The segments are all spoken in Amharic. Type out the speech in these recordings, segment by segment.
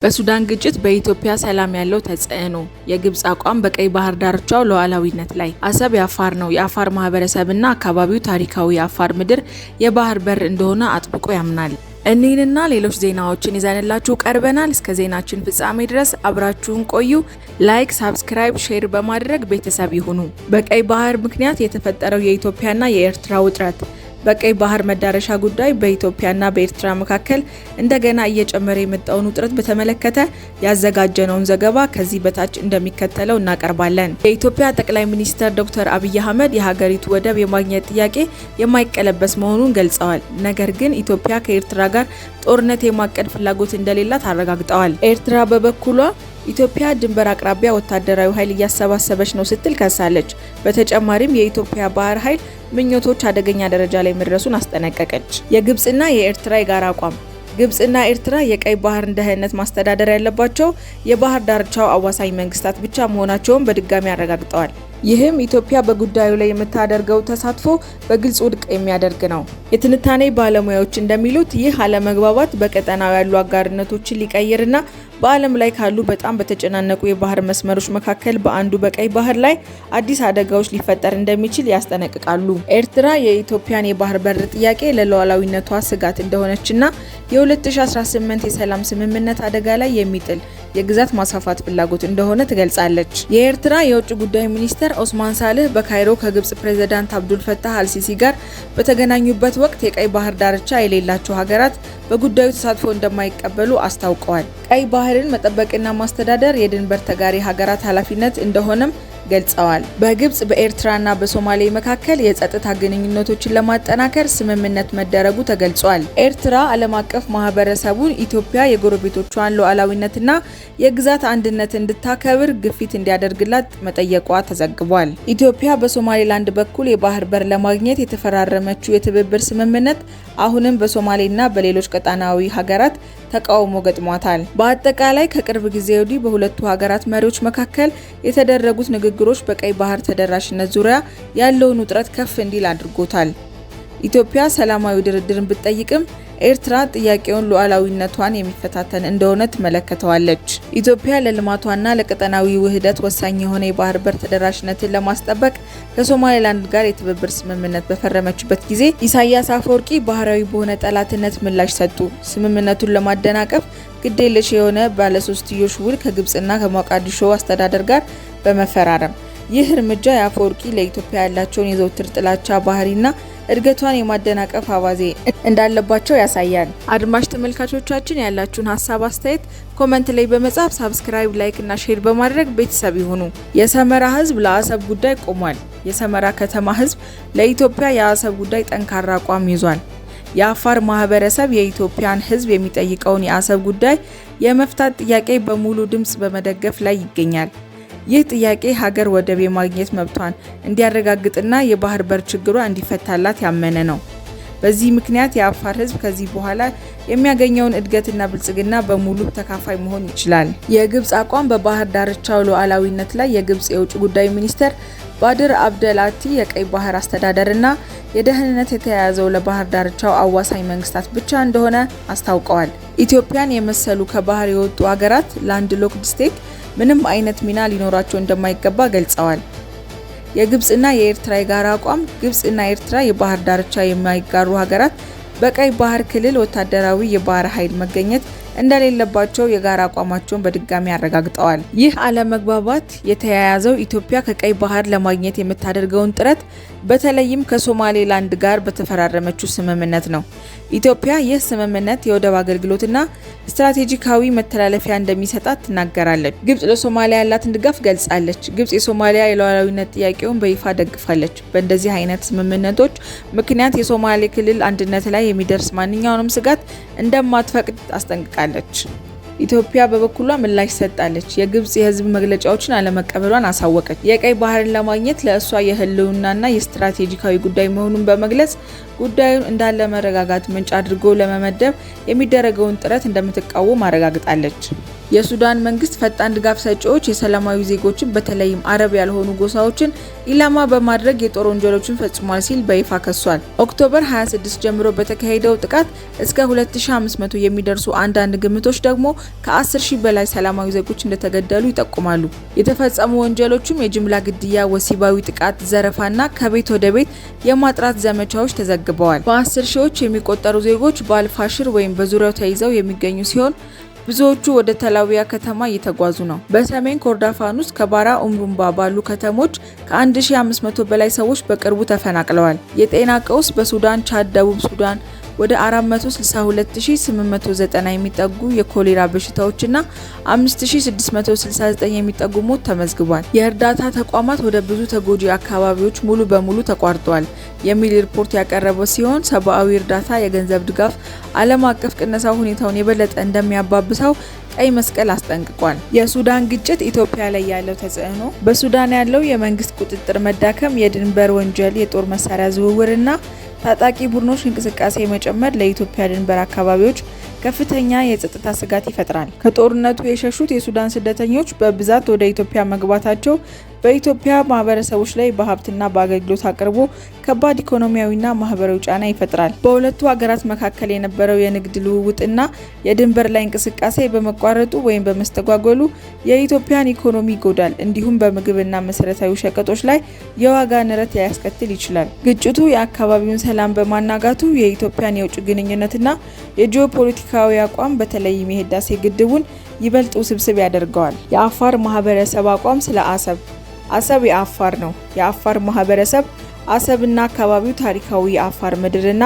በሱዳን ግጭት በኢትዮጵያ ሰላም ያለው ተጽዕኖ፣ የግብፅ አቋም በቀይ ባህር ዳርቻው ሉዓላዊነት ላይ። አሰብ የአፋር ነው። የአፋር ማህበረሰብና አካባቢው ታሪካዊ የአፋር ምድር የባህር በር እንደሆነ አጥብቆ ያምናል። እኒህንና ሌሎች ዜናዎችን ይዘንላችሁ ቀርበናል። እስከ ዜናችን ፍጻሜ ድረስ አብራችሁን ቆዩ። Like፣ subscribe፣ share በማድረግ ቤተሰብ ይሁኑ። በቀይ ባህር ምክንያት የተፈጠረው የኢትዮጵያና የኤርትራ ውጥረት። በቀይ ባህር መዳረሻ ጉዳይ በኢትዮጵያና በኤርትራ መካከል እንደገና እየጨመረ የመጣውን ውጥረት በተመለከተ ያዘጋጀነውን ዘገባ ከዚህ በታች እንደሚከተለው እናቀርባለን። የኢትዮጵያ ጠቅላይ ሚኒስትር ዶክተር አብይ አህመድ የሀገሪቱ ወደብ የማግኘት ጥያቄ የማይቀለበስ መሆኑን ገልጸዋል። ነገር ግን ኢትዮጵያ ከኤርትራ ጋር ጦርነት የማቀድ ፍላጎት እንደሌላት አረጋግጠዋል። ኤርትራ በበኩሏ ኢትዮጵያ ድንበር አቅራቢያ ወታደራዊ ኃይል እያሰባሰበች ነው ስትል ከሳለች። በተጨማሪም የኢትዮጵያ ባህር ኃይል ምኞቶች አደገኛ ደረጃ ላይ መድረሱን አስጠነቀቀች። የግብጽና የኤርትራ የጋራ አቋም። ግብጽና ኤርትራ የቀይ ባህርን ደህንነት ማስተዳደር ያለባቸው የባህር ዳርቻው አዋሳኝ መንግስታት ብቻ መሆናቸውን በድጋሚ አረጋግጠዋል። ይህም ኢትዮጵያ በጉዳዩ ላይ የምታደርገው ተሳትፎ በግልጽ ውድቅ የሚያደርግ ነው። የትንታኔ ባለሙያዎች እንደሚሉት ይህ አለመግባባት በቀጠናው ያሉ አጋርነቶችን ሊቀይርና በዓለም ላይ ካሉ በጣም በተጨናነቁ የባህር መስመሮች መካከል በአንዱ በቀይ ባህር ላይ አዲስ አደጋዎች ሊፈጠር እንደሚችል ያስጠነቅቃሉ። ኤርትራ የኢትዮጵያን የባህር በር ጥያቄ ለሉዓላዊነቷ ስጋት እንደሆነችና የ2018 የሰላም ስምምነት አደጋ ላይ የሚጥል የግዛት ማስፋፋት ፍላጎት እንደሆነ ትገልጻለች። የኤርትራ የውጭ ጉዳይ ሚኒስትር ኦስማን ሳልህ በካይሮ ከግብጽ ፕሬዝዳንት አብዱል ፈታህ አልሲሲ ጋር በተገናኙበት ወቅት የቀይ ባህር ዳርቻ የሌላቸው ሀገራት በጉዳዩ ተሳትፎ እንደማይቀበሉ አስታውቀዋል። ቀይ ባህርን መጠበቅና ማስተዳደር የድንበር ተጋሪ ሀገራት ኃላፊነት እንደሆነም ገልጸዋል። በግብጽ፣ በኤርትራና በሶማሌ መካከል የጸጥታ ግንኙነቶችን ለማጠናከር ስምምነት መደረጉ ተገልጿል። ኤርትራ ዓለም አቀፍ ማህበረሰቡን ኢትዮጵያ የጎረቤቶቿን ሉዓላዊነትና የግዛት አንድነት እንድታከብር ግፊት እንዲያደርግላት መጠየቋ ተዘግቧል። ኢትዮጵያ በሶማሌላንድ በኩል የባህር በር ለማግኘት የተፈራረመችው የትብብር ስምምነት አሁንም በሶማሌና በሌሎች ቀጣናዊ ሀገራት ተቃውሞ ገጥሟታል። በአጠቃላይ ከቅርብ ጊዜ ወዲህ በሁለቱ ሀገራት መሪዎች መካከል የተደረጉት ንግግሮች በቀይ ባህር ተደራሽነት ዙሪያ ያለውን ውጥረት ከፍ እንዲል አድርጎታል። ኢትዮጵያ ሰላማዊ ድርድርን ብትጠይቅም ኤርትራ ጥያቄውን ሉዓላዊነቷን የሚፈታተን እንደሆነ ትመለከተዋለች። ኢትዮጵያ ለልማቷና ለቀጠናዊ ውህደት ወሳኝ የሆነ የባህር በር ተደራሽነትን ለማስጠበቅ ከሶማሌላንድ ጋር የትብብር ስምምነት በፈረመችበት ጊዜ ኢሳያስ አፈወርቂ ባህራዊ በሆነ ጠላትነት ምላሽ ሰጡ። ስምምነቱን ለማደናቀፍ ግዴለሽ የሆነ ባለሶስትዮሽ ውል ከግብጽና ከሞቃዲሾ አስተዳደር ጋር በመፈራረም፣ ይህ እርምጃ የአፈወርቂ ለኢትዮጵያ ያላቸውን የዘውትር ጥላቻ ባህሪና እድገቷን የማደናቀፍ አባዜ እንዳለባቸው ያሳያል። አድማጭ ተመልካቾቻችን፣ ያላችሁን ሀሳብ አስተያየት comment ላይ በመጻፍ subscribe፣ like እና share በማድረግ ቤተሰብ ይሁኑ። የሰመራ ህዝብ ለአሰብ ጉዳይ ቆሟል። የሰመራ ከተማ ህዝብ ለኢትዮጵያ የአሰብ ጉዳይ ጠንካራ አቋም ይዟል። የአፋር ማህበረሰብ የኢትዮጵያን ህዝብ የሚጠይቀውን የአሰብ ጉዳይ የመፍታት ጥያቄ በሙሉ ድምጽ በመደገፍ ላይ ይገኛል። ይህ ጥያቄ ሀገር ወደብ የማግኘት መብቷን እንዲያረጋግጥና የባህር በር ችግሯ እንዲፈታላት ያመነ ነው። በዚህ ምክንያት የአፋር ህዝብ ከዚህ በኋላ የሚያገኘውን እድገትና ብልጽግና በሙሉ ተካፋይ መሆን ይችላል። የግብጽ አቋም በባህር ዳርቻው ሉዓላዊነት ላይ። የግብጽ የውጭ ጉዳይ ሚኒስትር ባድር አብደላቲ የቀይ ባህር አስተዳደርና የደህንነት የተያያዘው ለባህር ዳርቻው አዋሳኝ መንግስታት ብቻ እንደሆነ አስታውቀዋል። ኢትዮጵያን የመሰሉ ከባህር የወጡ ሀገራት landlocked state ምንም አይነት ሚና ሊኖራቸው እንደማይገባ ገልጸዋል። የግብጽና የኤርትራ የጋራ አቋም። ግብጽና ኤርትራ የባህር ዳርቻ የማይጋሩ ሀገራት በቀይ ባህር ክልል ወታደራዊ የባህር ኃይል መገኘት እንደሌለባቸው የጋራ አቋማቸውን በድጋሚ አረጋግጠዋል። ይህ አለመግባባት የተያያዘው ኢትዮጵያ ከቀይ ባህር ለማግኘት የምታደርገውን ጥረት፣ በተለይም ከሶማሌላንድ ጋር በተፈራረመችው ስምምነት ነው። ኢትዮጵያ ይህ ስምምነት የወደብ አገልግሎትና ስትራቴጂካዊ መተላለፊያ እንደሚሰጣት ትናገራለች። ግብጽ ለሶማሊያ ያላትን ድጋፍ ገልጻለች። ግብጽ የሶማሊያ የሉዓላዊነት ጥያቄውን በይፋ ደግፋለች። በእንደዚህ አይነት ስምምነቶች ምክንያት የሶማሌ ክልል አንድነት ላይ የሚደርስ ማንኛውንም ስጋት እንደማትፈቅድ አስጠንቅቃለች። ኢትዮጵያ በበኩሏ ምላሽ ሰጣለች። የግብጽ የህዝብ መግለጫዎችን አለመቀበሏን አሳወቀች። የቀይ ባህርን ለማግኘት ለእሷ የህልውናና የስትራቴጂካዊ ጉዳይ መሆኑን በመግለጽ ጉዳዩን እንዳለ መረጋጋት ምንጭ አድርጎ ለመመደብ የሚደረገውን ጥረት እንደምትቃወም አረጋግጣለች። የሱዳን መንግስት ፈጣን ድጋፍ ሰጪዎች የሰላማዊ ዜጎችን በተለይም አረብ ያልሆኑ ጎሳዎችን ኢላማ በማድረግ የጦር ወንጀሎችን ፈጽሟል ሲል በይፋ ከሷል። October 26 ጀምሮ በተካሄደው ጥቃት እስከ 2500 የሚደርሱ፣ አንዳንድ ግምቶች ደግሞ ከ10,000 በላይ ሰላማዊ ዜጎች እንደተገደሉ ይጠቁማሉ። የተፈጸሙ ወንጀሎችም የጅምላ ግድያ፣ ወሲባዊ ጥቃት፣ ዘረፋና ከቤት ወደ ቤት የማጥራት ዘመቻዎች ተዘግበዋል። በ10 ሺዎች የሚቆጠሩ ዜጎች በአልፋሽር ወይም በዙሪያው ተይዘው የሚገኙ ሲሆን ብዙዎቹ ወደ ተላዊያ ከተማ እየተጓዙ ነው። በሰሜን ኮርዶፋን ውስጥ ከባራ ኡምሩምባ ባሉ ከተሞች ከ1500 በላይ ሰዎች በቅርቡ ተፈናቅለዋል። የጤና ቀውስ በሱዳን፣ ቻድ፣ ደቡብ ሱዳን ወደ 462890 የሚጠጉ የኮሌራ በሽታዎችና 5669 የሚጠጉ ሞት ተመዝግቧል። የእርዳታ ተቋማት ወደ ብዙ ተጎጂ አካባቢዎች ሙሉ በሙሉ ተቋርጠዋል የሚል ሪፖርት ያቀረበ ሲሆን ሰብአዊ እርዳታ፣ የገንዘብ ድጋፍ፣ ዓለም አቀፍ ቅነሳው ሁኔታውን የበለጠ እንደሚያባብሰው ቀይ መስቀል አስጠንቅቋል። የሱዳን ግጭት ኢትዮጵያ ላይ ያለው ተጽዕኖ። በሱዳን ያለው የመንግስት ቁጥጥር መዳከም፣ የድንበር ወንጀል፣ የጦር መሳሪያ ዝውውርና ታጣቂ ቡድኖች እንቅስቃሴ መጨመር ለኢትዮጵያ ድንበር አካባቢዎች ከፍተኛ የጸጥታ ስጋት ይፈጥራል። ከጦርነቱ የሸሹት የሱዳን ስደተኞች በብዛት ወደ ኢትዮጵያ መግባታቸው በኢትዮጵያ ማህበረሰቦች ላይ በሀብትና በአገልግሎት አቅርቦ ከባድ ኢኮኖሚያዊና ማህበራዊ ጫና ይፈጥራል። በሁለቱ ሀገራት መካከል የነበረው የንግድ ልውውጥና የድንበር ላይ እንቅስቃሴ በመቋረጡ ወይም በመስተጓጎሉ የኢትዮጵያን ኢኮኖሚ ይጎዳል። እንዲሁም በምግብና መሰረታዊ ሸቀጦች ላይ የዋጋ ንረት ሊያስከትል ይችላል። ግጭቱ የአካባቢውን ሰላም በማናጋቱ የኢትዮጵያን የውጭ ግንኙነትና የጂኦፖለቲካዊ አቋም፣ በተለይም የህዳሴ ግድቡን፣ ይበልጥ ውስብስብ ያደርገዋል። የአፋር ማህበረሰብ አቋም ስለ አሰብ። አሰብ የአፋር ነው። የአፋር ማህበረሰብ አሰብና አካባቢው ታሪካዊ የአፋር ምድርና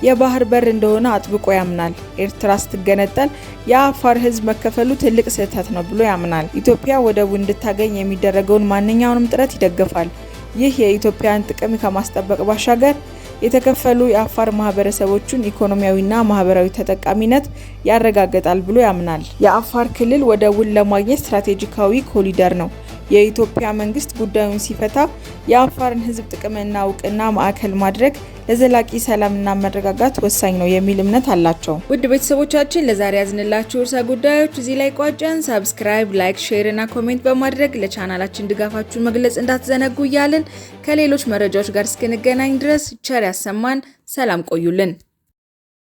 የባህር በር እንደሆነ አጥብቆ ያምናል። ኤርትራ ስትገነጠል የአፋር ሕዝብ መከፈሉ ትልቅ ስህተት ነው ብሎ ያምናል። ኢትዮጵያ ወደቡ እንድታገኝ የሚደረገውን ማንኛውንም ጥረት ይደግፋል። ይህ የኢትዮጵያን ጥቅም ከማስጠበቅ ባሻገር የተከፈሉ የአፋር ማህበረሰቦችን ኢኮኖሚያዊና ማህበራዊ ተጠቃሚነት ያረጋግጣል ብሎ ያምናል። የአፋር ክልል ወደቡን ለማግኘት ስትራቴጂካዊ ኮሪደር ነው። የኢትዮጵያ መንግስት ጉዳዩን ሲፈታ የአፋርን ሕዝብ ጥቅምና እውቅና ማዕከል ማድረግ ለዘላቂ ሰላምና መረጋጋት ወሳኝ ነው የሚል እምነት አላቸው። ውድ ቤተሰቦቻችን፣ ለዛሬ ያዝንላችሁ ርዕሰ ጉዳዮች እዚህ ላይ ቋጨን። Subscribe፣ like፣ share እና comment በማድረግ ለቻናላችን ድጋፋችሁን መግለጽ እንዳትዘነጉ እያልን ከሌሎች መረጃዎች ጋር እስክንገናኝ ድረስ ቸር ያሰማን። ሰላም ቆዩልን።